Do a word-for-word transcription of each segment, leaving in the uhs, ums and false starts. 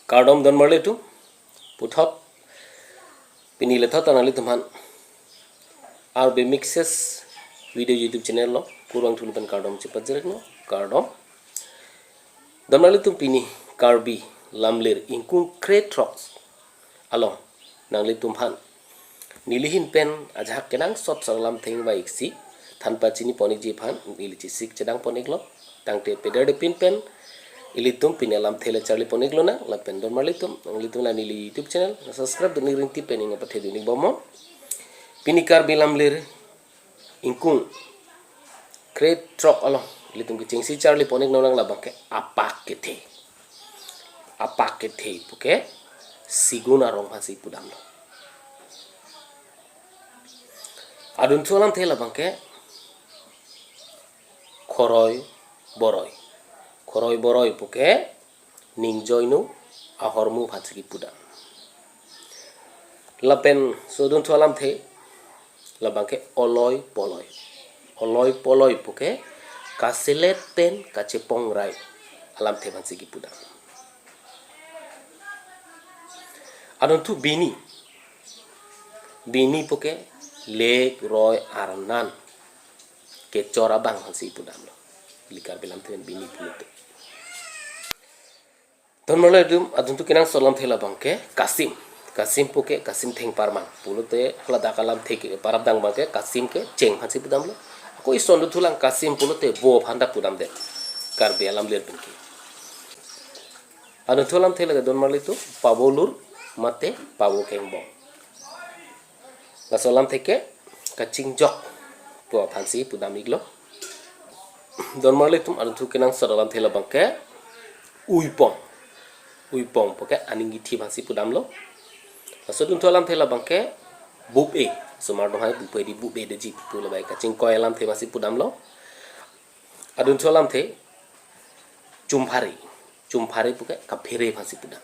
Kardom donmarli atum, puthot pini lethot nanglitum aphan R B Mixes Video YouTube channel along kurvangthu lapen kardom chepajirlo, kardom. Donmarli atum, pini Karbi lamlir ingkung krethrok along nanglitum aphan neli ahin pen ajahak kenangsot alamthe ingvaisi than pachini pon-ikji aphan neli chesik chedang pon-iklo. Tangte pederdepin pen ilitum pini alamthe le charli pon-iklo nang, lapen donmarli atum, nanglitum la neli YouTube channel subscribe dun-ik ringti pen ning pathe dun-ik bomnon. Pini Karbi lamlir ingkung krethrok along ilitum kechengsi charli pon-iklo nang labangke apak kethe. Apak kethe puke sigun arong aphansi pudamlo. Adunthu alamthe labangke khoroi boroi. Khoroi boroi puke ningjoinu ahormu aphansi kipudam. Lapen laso adunthu alamthe labangke oloi poloi. Oloi poloi puke kaselet pen kachepongrai alamthe aphansi kipudam. Adunthu bini. Bini puke lek roi arnan kechor abang aphansi pudamlo. Ili Karbi lamthe pen bini pulote. Donmarli atum, adunthu kenangsot alamthe labangke kasim. Kasim puke kasim thengparman. Pulote haladak alamthe ke parap dang abangke kasim ke cheng aphansi pudamlo. Ako ison adunthu lang kasim pulote vo aphan ta pudamdet Karbi alamlir penke. Adunthu alamthe lake donmarli atum, pavo lur mate pavo kengbong. Laso alamthe ke kachingjok pu aphansi pudam-iklo. Donmarli atum, adunthu kenangsot alamthe labangke uipong. Uipong puke aning kithi aphansi pudamlo. Laso adunthu alamthe labangke bup-e. Osomar atum aphan bup-e di bup-e detji pu labangke kachingkoi alamthe aphansi pudamlo. Adunthu alamthe chumphari. Chumphari puke kaphere aphansi pudam.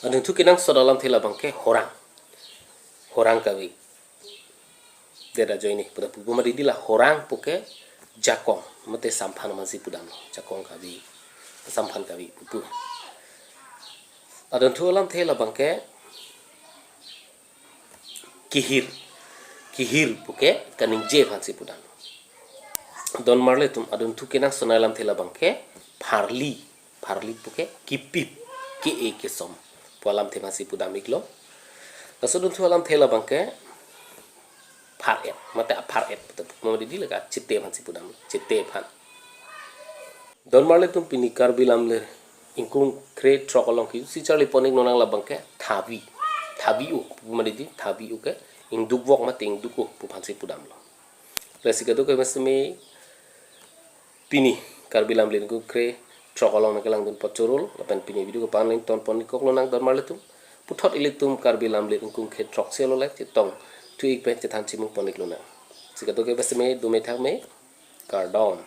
Adunthu kenangsot alamthe labangke horang. Horang kave. Dera joine puta pupu mati dila, horang puke jakong mate samphan aphansi pudamlo. Jakong kave, samphan kave pupu. Adunthu alamthe labangke kihir. Kihir puke kaningje aphansi pudam. Donmarli atum, adunthu kenangsot alamthe labangke pharli. Pharli puke kipip, ke-e kesom pu alamthe aphansi pudam-iklo. Laso adunthu alamthe labangke phar-et mate aphar-et puta pupu mati dila, kachete aphansi pudam. Chete aphan. Donmarli atum, pini Karbi lamlir ingkung krethrok along kechengsi charli pon-iklo nang labangke thabi. Thabi-o pupu mati di, thabi-o ke ingdukvok mate ingduk-o pu aphansi pudamlo. Lasi kadokave setame pini Karbi lamlir ingkung krethrok along nangkelangdun apot choro, lapen pini video ke pangling ton pon-ikkoklo nang donmarli atum. Puthot ilitum Karbi lamlir ingkung krethrok selo le chetongthu-ik pen chethan chimung pon-iklo nang. Lasi kadokave setame dome thakme, kardom.